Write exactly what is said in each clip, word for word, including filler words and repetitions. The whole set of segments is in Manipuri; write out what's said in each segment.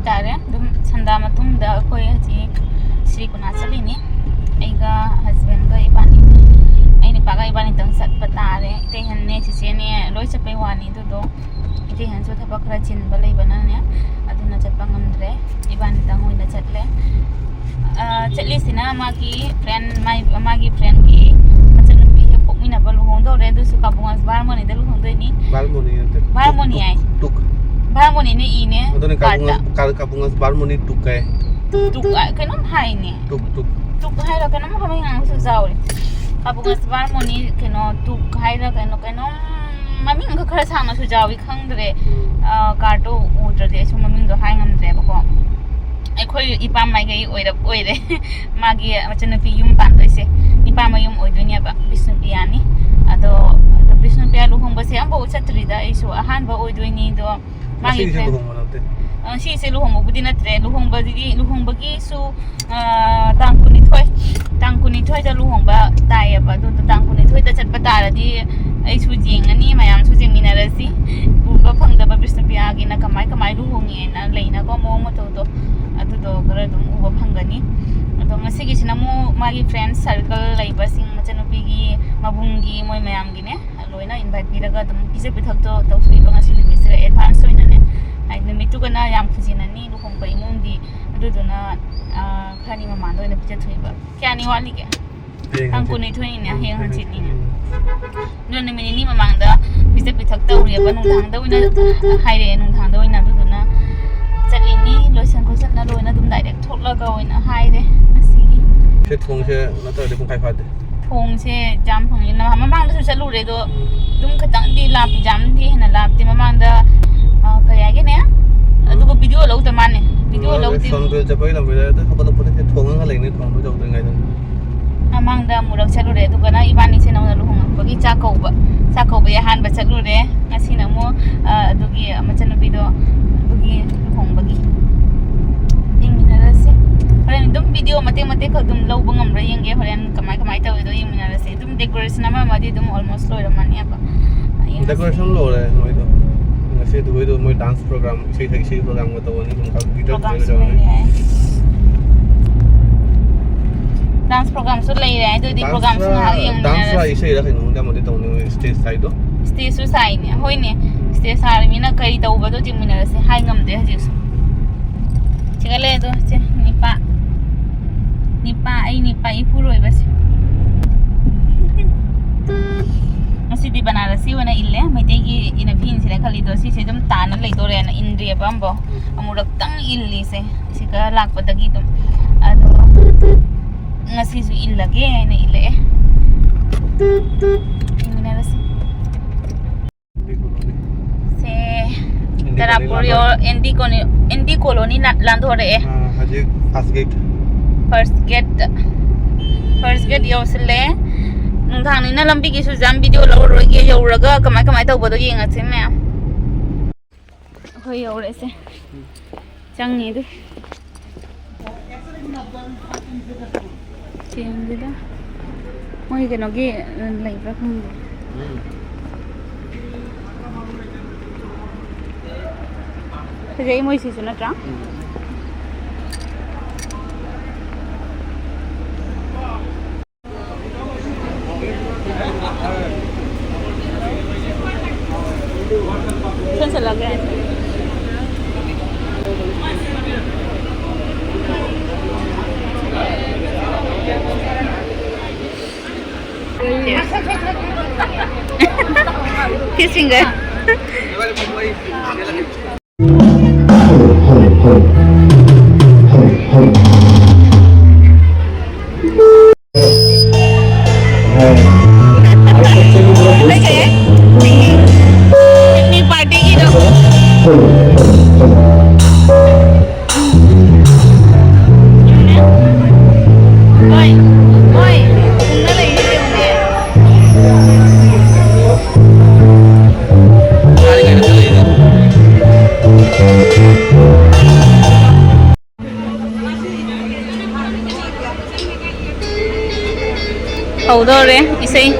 ꯇꯥꯔꯦ꯫ ꯑꯗꯨꯝ ꯁꯟꯗꯥ ꯃꯇꯨꯡꯗ ꯑꯩꯈꯣꯏ ꯍꯧꯖꯤꯛ ꯁ꯭ꯔꯤ ꯀꯨꯅꯥ ꯆꯠꯂꯤꯅꯤ꯫ ꯑꯩꯒ ꯍꯁꯕꯦꯟꯒ ꯏꯕꯥꯅꯤ, ꯑꯩ ꯅꯨꯄꯥꯒ ꯏꯕꯥꯅꯤꯇꯪ ꯆꯠꯄ ꯇꯥꯔꯦ꯫ ꯏꯇꯩꯍꯟꯅꯦ, ꯆꯤꯆꯦꯅꯦ ꯂꯣꯏ ꯆꯠꯄꯩ ꯋꯥꯅꯤ꯫ ꯑꯗꯨꯗꯣ ꯏꯇꯩꯍꯟꯁꯨ ꯊꯕꯛ ꯈꯔ ꯆꯤꯟꯕ ꯂꯩꯕꯅꯅꯦ, ꯑꯗꯨꯅ ꯆꯠꯄ ꯉꯝꯗ꯭ꯔꯦ꯫ ꯏꯕꯥꯅꯤꯇꯪ ꯑꯣꯏꯅ ꯆꯠꯂꯦ꯫ ꯑ, ꯆꯠꯂꯤꯁꯤꯅ ꯃꯥꯒꯤ ꯐ꯭ꯔꯦꯟ, ꯃꯥꯏ, ꯃꯥꯒꯤ ꯐ꯭ꯔꯦꯟꯒꯤ ꯃꯆꯟꯅꯨꯄꯤ ꯍꯦꯛ ꯄꯣꯛꯃꯤꯟꯅꯕ ꯂꯨꯍꯣꯡꯗꯧꯔꯦ꯫ ꯑꯗꯨꯁꯨ ꯀꯥꯕꯨꯡ ꯕꯥꯔꯃꯣꯅꯤꯗ ꯂꯨꯍꯣꯡꯗꯣꯏꯅꯤ꯫ ꯕꯥꯔꯃꯣꯅꯤ ꯅꯠꯇꯦ꯫ ꯕꯥꯔꯃꯣꯅꯤ ꯇꯨꯛ, ꯍꯥꯏ꯫ ꯇꯨꯛ, ꯇꯨꯛ꯫ ꯕꯥꯔꯃꯣꯅꯤꯅ ꯏꯅꯦ ꯑꯗꯨꯅ ꯀꯥꯔꯠꯇ꯫ ꯀꯥꯕꯨꯡ, ꯀꯥ-, ꯀꯥꯕꯨꯡ ꯕꯥꯔꯃꯣꯅꯤ ꯇꯨꯛ ꯍꯥꯏ꯫ ꯇꯨꯛ ꯍꯥꯏ-, ꯀꯩꯅꯣꯝ ꯍꯥꯏꯅꯦ꯫ ꯇꯨꯛ, ꯇꯨꯛ꯫ ꯇꯨꯛ ꯍꯥꯏꯔ ꯀꯩꯅꯣꯝ ꯍꯥꯏꯕ ꯉꯥꯡꯕꯁꯨ ꯌꯥꯎꯔꯦ꯫ ꯀꯥꯕꯨꯡ ꯕꯥꯔꯃꯣꯅꯤ ꯀꯩꯅꯣ ꯇꯨꯛ ꯍꯥꯏꯔ ꯀꯩꯅꯣ, ꯀꯩꯅꯣꯝ ꯃꯃꯤꯡꯒ ꯈꯔ ꯁꯥꯡꯅꯁꯨ ꯌꯥꯎꯏ, ꯈꯪꯗ꯭ꯔꯦ꯫ ꯎꯝ꯫ ꯑ, ꯀꯥꯔꯠꯇꯣ ꯎꯗ꯭ꯔꯗꯤ ꯑꯩꯁꯨ ꯃꯃꯤꯡꯗꯣ ꯍꯥꯏ ꯉꯝꯗ꯭ꯔꯦꯕꯀꯣ꯫ ꯑꯩꯈꯣꯏ ꯏꯄꯥꯝ ꯃꯥꯏꯀꯩ ꯑꯣꯏꯔꯞ ꯑꯣꯏꯔꯦ꯫ ꯃꯥꯒꯤ ꯃꯆꯟꯅꯨꯄꯤ ꯌꯨꯝ ꯄꯥꯟꯗꯣꯏꯁꯦ ꯏꯄꯥ ꯃꯌꯨꯝ ꯑꯣꯏꯗꯣꯏꯅꯦꯕ, ꯕꯤꯁꯅꯨꯄ꯭ꯔꯤꯌꯥꯅꯤ꯫ ꯑꯗꯣ, ꯑꯗꯣ ꯕꯤꯁꯅꯨꯄ꯭ꯔꯤꯌꯥ ꯂꯨꯍꯣꯡꯕꯁꯦ ꯑꯝꯐꯥꯎ ꯆꯠꯇ꯭ꯔꯤꯗ, ꯑꯩꯁꯨ ꯑꯍꯥꯟꯕ ꯑꯣꯏꯗꯣꯏꯅꯤ꯫ ꯑꯗꯣ ꯃꯥꯒꯤ ꯉꯁꯤꯒꯤꯁꯦ friend ꯂꯨꯍꯣꯡꯕ ꯅꯠꯇꯦ꯫ ꯑ, ꯁꯤꯁꯦ ꯂꯨꯍꯣꯡꯕꯕꯨꯗꯤ ꯅꯠꯇ꯭ꯔꯦ꯫ ꯂꯨꯍꯣꯡꯕꯗꯤ, ꯂꯨꯍꯣꯡꯕꯒꯤꯁꯨ, ꯑ, ꯇꯥꯡ ꯀꯨꯟꯅꯤꯊꯣꯏ, ꯇꯥꯡ ꯀꯨꯟꯅꯤꯊꯣꯏꯗ ꯂꯨꯍꯣꯡꯕ ꯇꯥꯏꯌꯦꯕ꯫ ꯑꯗꯨꯗ ꯇꯥꯡ ꯀꯨꯟꯅꯤꯊꯣꯏꯗ ꯆꯠꯄ ꯇꯥꯔꯗꯤ ꯑꯩꯁꯨ ꯌꯦꯡꯉꯅꯤ, ꯃꯌꯥꯝꯁꯨ ꯌꯦꯡꯃꯤꯟꯅꯔꯁꯤ꯫ ꯎꯕ ꯐꯪꯗꯕ ꯕꯤꯁꯅꯨꯄ꯭ꯔꯤꯌꯥꯒꯤꯅ ꯀꯃꯥꯏ ꯀꯃꯥꯏ ꯂꯨꯍꯣꯡꯉꯦꯅ ꯂꯩꯅꯀꯣ, ꯃꯑꯣꯡ ꯃꯇꯧꯗꯣ, ꯑꯗꯨꯗꯣ ꯈꯔ ꯑꯗꯨꯝ ꯎꯕ ꯐꯪꯒꯅꯤ꯫ ꯑꯗꯣ ꯉꯁꯤꯒꯤꯁꯤꯅ ꯑꯃꯨꯛ ꯃꯥꯒꯤ friend circle ꯂꯩꯕꯁꯤꯡ, ꯃꯆꯟꯅꯨꯄꯤꯒꯤ ꯃꯕꯨꯡꯒꯤ, ꯃꯣꯏ ꯃꯌꯥꯝꯒꯤꯅꯦ꯫ ꯂꯣꯏꯅ invite ꯄꯤꯔꯒ ꯑꯗꯨꯝ ꯄꯤꯖ ꯄꯤꯊꯛꯇꯣ ꯇꯧꯊꯣꯛꯏꯕ ꯉꯁꯤ ꯅꯨꯃꯤꯠꯁꯤꯗ advance ꯑꯣꯏꯅꯅꯦ꯫ ꯍꯥꯏꯗꯤ ꯅꯨꯃꯤꯠꯇꯨꯒꯅ ꯌꯥꯝ ꯐꯨꯖꯤꯟꯅꯅꯤ ꯂꯨꯍꯣꯡꯕ ꯏꯃꯨꯡꯗꯤ꯫ ꯑꯗꯨꯗꯨꯅ, ꯑ, ꯈꯔꯅꯤ ꯃꯃꯥꯡꯗ ꯑꯣꯏꯅ ꯄꯤꯖꯊꯣꯛꯏꯕ꯫ ꯀꯌꯥꯅꯤ ꯋꯥꯠꯂꯤꯒꯦ? ꯍꯌꯦꯡ ꯇꯥꯡ ꯍꯪꯆꯤꯠ꯫ ꯀꯨꯟꯅꯤꯊꯣꯏꯅꯤꯅꯦ, ꯍꯌꯦꯡ ꯍꯪꯆꯤꯠꯅꯤꯅꯦ꯫ ꯎꯝ꯫ ꯑꯗꯨꯅ ꯅꯨꯃꯤꯠ ꯅꯤꯅꯤ ꯃꯃꯥꯡꯗ ꯄꯤꯖ ꯄꯤꯊꯛ ꯇꯧꯔꯤꯑꯕ, ꯅꯨꯡꯗꯥꯡꯗ ꯑꯣꯏꯅ ꯍꯥꯏꯔꯛꯑꯦ, ꯅꯨꯡꯗꯥꯡꯗ ꯑꯣꯏꯅ꯫ ꯑꯗꯨꯗꯨꯅ ꯆꯠꯂꯤꯅꯤ, ꯂꯣꯏꯁꯟ ꯈꯣꯠꯆꯟꯅ ꯂꯣꯏꯅ ꯑꯗꯨꯝ direct ꯊꯣꯛꯂꯒ ꯑꯣꯏꯅ ꯍꯥꯏꯔꯦ ꯉꯁꯤꯒꯤ꯫ ꯁꯤ ꯊꯣꯡꯁꯦ ꯅꯠꯇ꯭ꯔꯗꯤ ꯄꯨꯡꯈꯥꯏ ꯐꯥꯗꯦ꯫ ꯊꯣꯡꯁꯦ ꯖꯥꯝ ꯐꯪꯉꯤ꯫ ꯅ-, ꯃꯃꯥꯡꯗꯁꯨ ꯆꯠꯂꯨꯔꯦ, ꯑꯗꯣ ꯎꯝ꯫ ꯑꯗꯨꯝ ꯈꯤꯇꯪꯗꯤ ꯂꯥꯞꯄꯤ, ꯖꯥꯝꯗꯤ ꯍꯦꯟꯅ ꯂꯥꯞꯇꯦ꯫ ꯃꯃꯥꯡꯗ, ꯑ, ꯀꯔꯤ ꯍꯥꯏꯒꯦꯅꯦ? ꯎꯝ꯫ ꯑꯗꯨꯒ video ꯂꯧꯗ ꯃꯥꯅꯦ꯫ Video ꯎꯝ, ꯂꯧꯗꯦ꯫ ꯁꯣꯝꯗ ꯆꯠꯄꯒꯤ ꯂꯝꯕꯤꯗ ꯍꯦꯛꯇ ꯍꯧꯒꯠꯂꯛꯄꯗ ꯍꯦꯛꯇ ꯊꯣꯡꯉꯒ ꯂꯩꯅꯤ, ꯊꯣꯡꯕ ꯌꯧꯗ꯭ꯔꯤꯉꯩꯗ꯫ ꯃꯃꯥꯡꯗ ꯑꯃꯨꯔꯛ ꯆꯠꯂꯨꯔꯦ, ꯑꯗꯨꯒꯅ ꯏꯕꯥꯅꯤꯁꯦ ꯅꯧꯅ ꯂꯨꯍꯣꯡꯉꯛꯄꯒꯤ ꯆꯥꯛ ꯀꯧꯕ, ꯆꯥꯛ ꯀꯧꯕꯒꯤ ꯑꯍꯥꯟꯕ ꯆꯠꯂꯨꯔꯦ꯫ ꯉꯁꯤꯅ ꯑꯃꯨꯛ, ꯑ, ꯑꯗꯨꯒꯤ ꯃꯆꯟꯅꯨꯄꯤꯗꯣ ꯑꯗꯨꯒꯤ ꯂꯨꯍꯣꯡꯕꯒꯤ ꯌꯦꯡꯃꯤꯟꯅꯔꯁꯦ꯫ ꯍꯣꯔꯦꯟ ꯑꯗꯨꯝ video ꯃꯇꯦꯛ ꯃꯇꯦꯛ ꯑꯗꯨꯝ ꯂꯧꯕ ꯉꯝꯕ꯭ꯔꯥ ꯌꯦꯡꯒꯦ, ꯍꯣꯔꯦꯟ ꯀꯃꯥꯏ ꯀꯃꯥꯏ ꯇꯧꯋꯤꯗꯣ ꯌꯦꯡꯃꯤꯟꯅꯔꯁꯦ꯫ ꯑꯗꯨꯝ decoration ꯑꯃ ꯑꯃꯗꯤ ꯑꯗꯨꯝ almost ꯂꯣꯏꯔꯝꯃꯅꯦꯕ꯫ ꯌꯦꯡꯉꯁꯤ꯫ Decoration ꯂꯣꯏꯔꯦ ꯅꯣꯏꯗꯣ꯫ ꯉꯁꯤ ꯑꯗꯨꯒꯤꯗꯣ ꯃꯣꯏ dance program, ꯏꯁꯩ ꯏꯁꯩ programꯒ ꯇꯧꯒꯅꯤ, ꯑꯗꯨꯝ guitar programꯁꯨ ꯇꯧꯒꯅꯤ꯫ ꯂꯩꯔꯦ ꯍꯥꯏ꯫ Dance programꯁꯨ ꯂꯩꯔꯦ ꯍꯥꯏ꯫ ꯑꯗꯨꯗꯤ programꯁꯨ ꯉꯥꯏꯍꯥꯛ ꯌꯦꯡꯃꯤꯟꯅꯔꯁꯤ꯫ Danceꯔ ꯏꯁꯩꯔ ꯀꯩꯅꯣꯝꯗꯤ ꯑꯃꯗꯤ ꯇꯧꯅꯤ, ꯃꯣꯏ stage ꯁꯥꯏꯗꯣ꯫ Stageꯁꯨ ꯁꯥꯏꯅꯦ꯫ ꯍꯣꯏꯅꯦ, stage ꯁꯥꯔꯃꯤꯅ ꯀꯔꯤ ꯇꯧꯕꯗꯣ ꯌꯦꯡꯃꯤꯟꯅꯔꯁꯤ꯫ ꯍꯥꯏ ꯉꯝꯗꯦ ꯍꯧꯖꯤꯛꯁꯨ꯫ ꯁꯤꯒ ꯂꯩ ꯑꯗꯣ, ꯁꯦ, ꯅꯤꯄꯥ꯫ ꯅꯤꯄꯥ, ꯑꯩ ꯅꯤꯄꯥ ꯏꯄꯨꯔꯣꯏꯕꯁꯦ꯫ ꯉꯁꯤꯗꯤ ꯕꯅꯥꯔꯁꯤ ꯑꯣꯏꯅ ꯏꯜꯂꯦ꯫ ꯃꯩꯇꯩꯒꯤ ꯏꯅ ꯐꯤ ꯏꯟꯁꯤꯔ ꯈꯜꯂꯤꯗꯣ, ꯁꯤꯁꯦ ꯑꯗꯨꯝ ꯇꯥꯅ ꯂꯩꯗꯣꯔꯦꯅ ꯏꯟꯗ꯭ꯔꯤꯑꯕ ꯑꯝꯕꯣ꯫ ꯑꯃꯨꯔꯛꯇꯪ ꯏꯜꯂꯤꯁꯦ꯫ ꯁꯤꯒ ꯂꯥꯛꯄꯗꯒꯤ ꯑꯗꯨꯝ꯫ ꯑꯗꯣ ꯉꯁꯤꯁꯨ ꯏꯜꯂꯒꯦ ꯍꯥꯏꯅ ꯏꯜꯂꯛꯑꯦ꯫ ꯌꯦꯡꯃꯤꯟꯅꯔꯁꯤ꯫ ꯁꯦ, ꯑꯦꯟ ꯗꯤ ꯇꯔꯥꯄꯨꯔ ꯀꯣꯂꯣꯅꯤ ꯌꯧꯔ-, N D colony, N D colony ꯂꯥꯟ-, ꯂꯥꯟꯊꯣꯔꯛꯑꯦ꯫ ꯑꯥ, ꯍꯧꯖꯤꯛ first gate꯫ First gate꯫ First gate ꯌꯧꯁꯤꯜꯂꯦ꯫ ꯅꯨꯡꯗꯥꯡꯅꯤꯅ ꯂꯝꯕꯤꯒꯤꯁꯨ ꯖꯥꯝ video ꯂꯧꯔꯔꯣꯏꯒꯦ, ꯌꯧꯔꯒ ꯀꯃꯥꯏ ꯀꯃꯥꯏ ꯇꯧꯕꯗꯣ ꯌꯦꯡꯉꯁꯦ ꯃꯌꯥꯝ꯫ ꯑꯩꯈꯣꯏ ꯌꯧꯔꯛꯑꯦꯁꯦ꯫ ꯆꯪꯉꯦ ꯑꯗꯨ꯫ ꯆꯦꯟꯁꯤꯗ ꯃꯣꯏ ꯀꯩꯅꯣꯒꯤ ꯂꯩꯕ꯭ꯔꯥ ꯈꯪꯗꯦ꯫ ꯐꯖꯩ ꯃꯣꯏꯁꯤꯁꯨ ꯅꯠꯇ꯭ꯔꯥ? Kiss finger. ꯍꯧꯗꯧꯔꯦ ꯏꯁꯩ꯫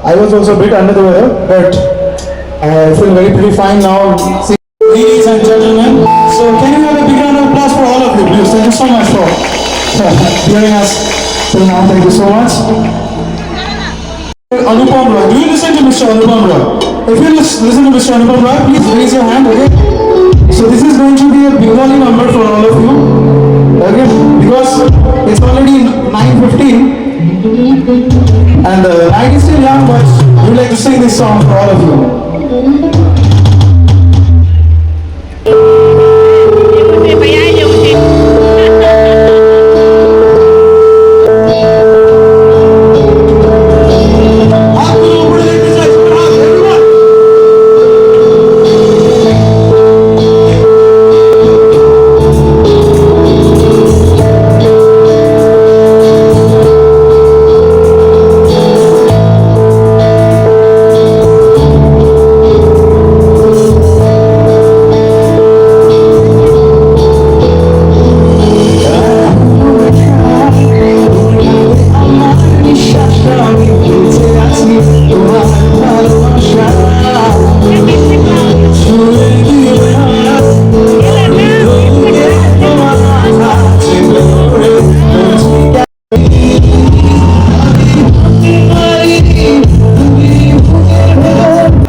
I was also a bit under the weather, but I feel very pretty fine now. See, ladies and gentlemen, so can you have a big round of applause for all of you, please? Thank you so much for, for hearing us till now. Thank you so much. Anupam Roy. Do you listen to Mister Anupam Roy? If you lis- listen to Mister Anupam Roy, please raise your hand, okay? So this is going to be a Bengali number for all of you, okay? Because it's already nine fifteen and the night is still young, but we would like to sing this song for all of you.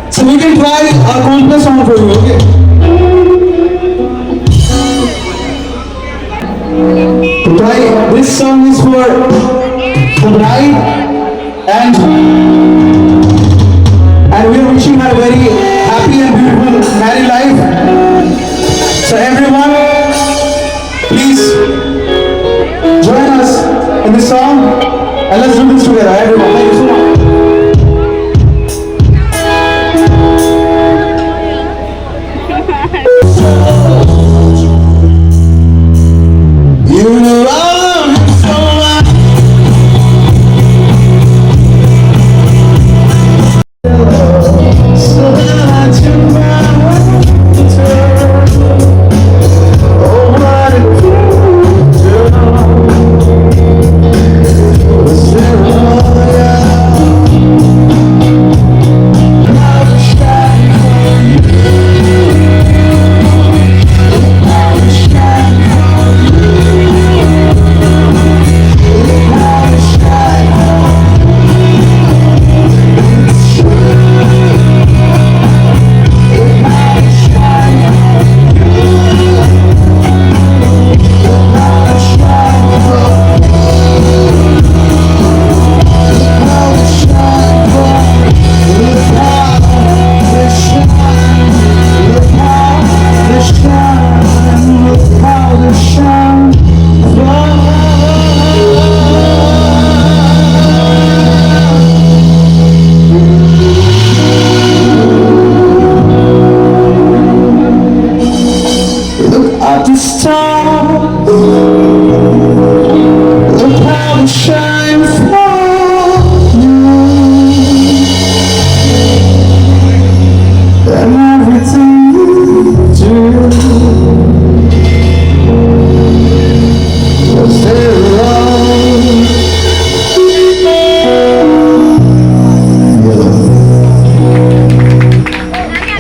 So we can try a Coldplay song for you, okay? Try, this song is for the bride and and we are wishing her a very happy and beautiful married life. So everyone, please join us in this song and let's do this together. Everyone, thank you so much.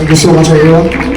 Thank you so much, everyone.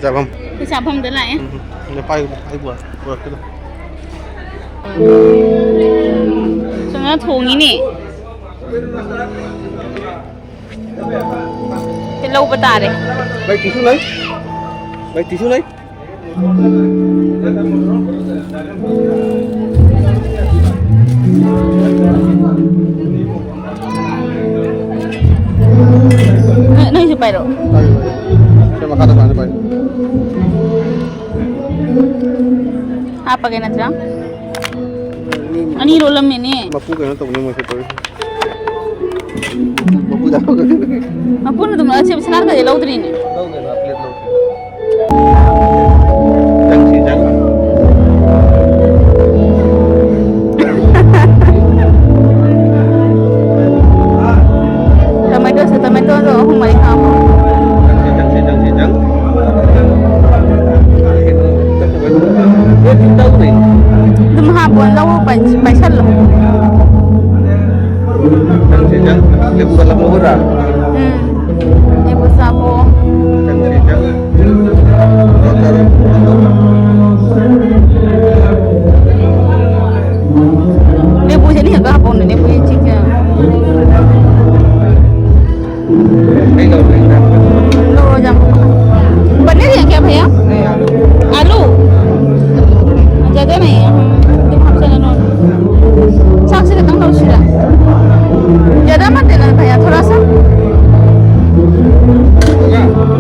ꯆꯥꯐꯝ꯫ ꯑꯩꯈꯣꯏ ꯆꯥꯐꯝꯗ ꯂꯥꯛꯑꯦ꯫ ꯎꯝ, ꯎꯝ꯫ ꯄꯥꯏ, ꯄꯥꯏ, ꯄꯨꯔꯛ-, ꯄꯨꯔꯛꯀꯦ ꯑꯗꯨꯝ꯫ ꯁꯣꯝꯗ ꯊꯣꯡꯉꯤꯅꯦ꯫ ꯁꯤ ꯂꯧꯕ ꯇꯥꯔꯦ꯫ ꯚꯥꯏ, ꯇꯤꯁꯨ ꯂꯩ? ꯚꯥꯏ, ꯇꯤꯁꯨ ꯂꯩ? ꯅ-, ꯅꯪꯁꯨ ꯄꯥꯏꯔꯛꯑꯣ꯫ ꯄꯥꯏꯌꯨ, ꯄꯥꯏꯌꯨ꯫ ꯁꯤ ꯃꯈꯥꯗ ꯄꯥꯏꯌꯨ, ꯄꯥꯏꯌꯨ꯫ ꯍꯥꯞꯄꯒꯦ ꯅꯠꯇ꯭ꯔꯥ? ꯑꯅꯤ ꯂꯣꯜꯂꯝꯃꯦꯅꯦ꯫ ꯃꯄꯨ ꯀꯩꯅꯣ ꯇꯧꯅꯤ ꯃꯣꯏꯁꯦ ꯇꯧꯔꯤꯁꯦ꯫ ꯃꯄꯨꯗ ꯍꯪꯉꯨ꯫ ꯃꯄꯨꯅ ꯑꯗꯨꯝ ꯑꯁꯤ ꯁꯅꯥ ꯂꯨꯄꯥꯁꯦ ꯂꯧꯗ꯭ꯔꯤꯅꯦ꯫ ꯂꯧꯗꯦ, ꯂꯧꯗꯦ, ꯂꯧꯗꯦ꯫ ꯆꯪꯁꯤ, ꯆꯪ꯫ ꯇꯣꯃꯦꯇꯣꯁꯦ, ꯇꯣꯃꯦꯇꯣꯗꯣ ꯑꯍꯨꯝ ꯃꯔꯤ ꯈꯥꯛꯑꯝꯃꯣ꯫ ꯆꯪꯁꯤ, ꯆꯪꯁꯤ, ꯆꯪꯁꯤ, ꯆꯪ꯫ ꯑꯗꯨꯝ ꯍꯥꯞꯄꯣ, ꯂꯧꯔꯣ, ꯄꯥꯏ-, ꯄꯥꯏꯁꯜꯂꯣ꯫ ꯆꯪꯁꯤ, ꯆꯪ꯫ ꯂꯦꯕꯨ ꯀꯂꯝ ꯂꯧꯕ꯭ꯔꯥ? ꯎꯝ꯫ ꯂꯦꯕꯨ ꯆꯥꯕꯣ꯫ ꯆꯪꯁꯤ, ꯆꯪ꯫ ꯂꯦꯕꯨꯁꯦ ꯑꯅꯤ ꯈꯛꯇ ꯍꯥꯞꯄꯛꯎꯅꯦ, ꯂꯦꯕꯨ ꯆꯤꯛ-, ꯑꯩ ꯂꯧꯔꯦ, ꯏꯟꯖꯥꯡ꯫ ꯂꯧꯔꯣ, ꯏꯟꯖꯥꯡ꯫ पनीर है क्या भैया? नहीं, आलू। आलू? ज्यादा नहीं है, हाँ, तुम हमसे ना लो। चाक से खत्म करो सीधा। ज्यादा मत देना भैया, थोड़ा सा।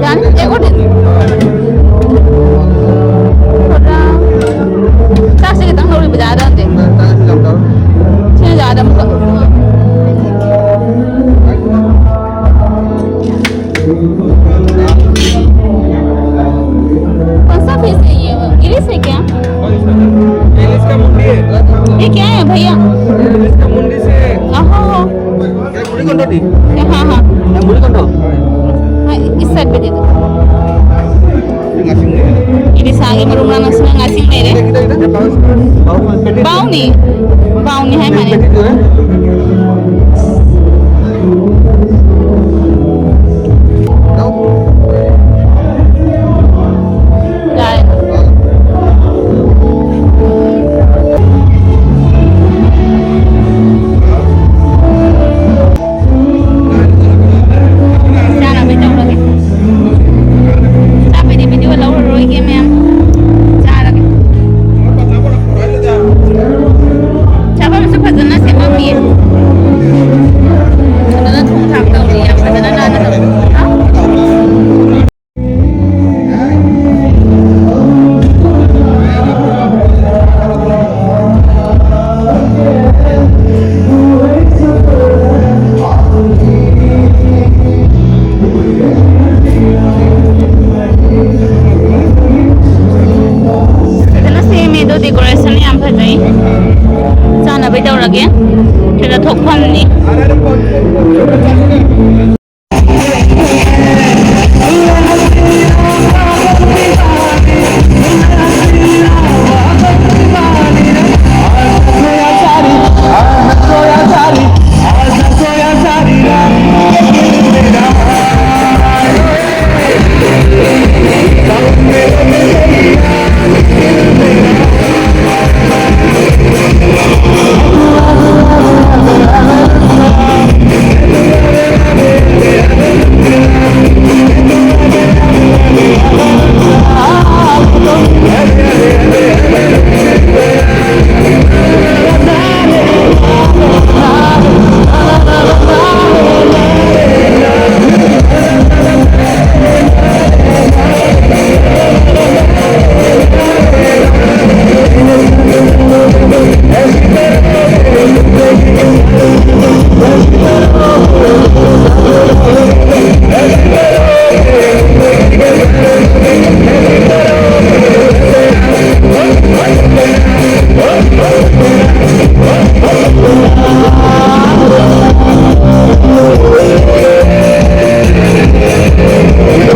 यानी एक और दे दो। थोड़ा चाक से खत्म करो, ज्यादा दे। चाक से खत्म करो। सीधा ज्यादा मत करो। कौन सा फिश है ये? इलिश है क्या? इलिश का मुंडी है। ये क्या है भैया? इलिश का मुंडी से। आहो हो। क्या मुंडी कौन सा टी? हाँ, हाँ। क्या मुंडी कौन सा? हाँ, इस साइड पे दे दो। Irisage marumrang na sila nga sing mere. Bauni. Bauni hai mane. ꯑꯗꯣ decoration ꯌꯥꯝ ꯐꯖꯩ꯫ ꯆꯥꯅꯕꯩ ꯇꯧꯔꯒꯦ꯫ ꯁꯤꯗ ꯊꯣꯛꯐꯝꯅꯤ꯫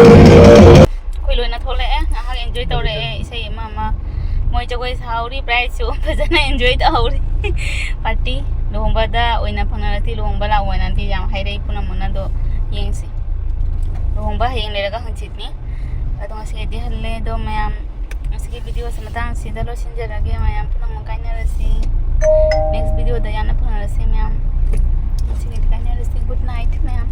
ꯑꯩꯈꯣꯏ ꯂꯣꯏꯅ ꯊꯣꯛꯂꯛꯑꯦ, ꯉꯥꯏꯍꯥꯛ enjoy ꯇꯧꯔꯛꯑꯦ꯫ ꯏꯁꯩ ꯑꯃ ꯑꯃ, ꯃꯣꯏ ꯖꯒꯣꯏ ꯁꯥꯍꯧꯔꯤ, brideꯁꯨ ꯐꯖꯅ enjoy ꯇꯧꯍꯧꯔꯤ꯫ Party, ꯂꯨꯍꯣꯡꯕꯗ ꯑꯣꯏꯅ ꯐꯪꯅꯔꯁꯤ, ꯂꯨꯍꯣꯡꯕ ꯂꯥꯛꯑꯣꯅꯗꯤ ꯌꯥꯝ ꯍꯥꯏꯔꯛꯏ ꯄꯨꯝꯅꯃꯛꯅ꯫ ꯑꯗꯣ ꯌꯦꯡꯁꯤ, ꯂꯨꯍꯣꯡꯕ ꯍꯌꯦꯡ ꯂꯩꯔꯒ ꯍꯪꯆꯤꯠꯅꯤ꯫ ꯑꯗꯣ ꯉꯁꯤꯒꯤꯗꯤ ꯍꯜꯂꯦ꯫ ꯑꯗꯣ ꯃꯌꯥꯝ, ꯉꯁꯤꯒꯤ videoꯁꯦ ꯃꯇꯥꯡꯁꯤꯗ ꯂꯣꯏꯁꯤꯟꯖꯔꯒꯦ꯫ ꯃꯌꯥꯝ ꯄꯨꯝꯅꯃꯛ ꯀꯥꯏꯅꯔꯁꯤ꯫ Next videoꯗ ꯌꯥꯝꯅ ꯐꯪꯅꯔꯁꯤ ꯃꯌꯥꯝ꯫ ꯉꯁꯤꯒꯤꯗꯤ ꯀꯥꯏꯅꯔꯁꯤ꯫ Good night ꯃꯌꯥꯝ꯫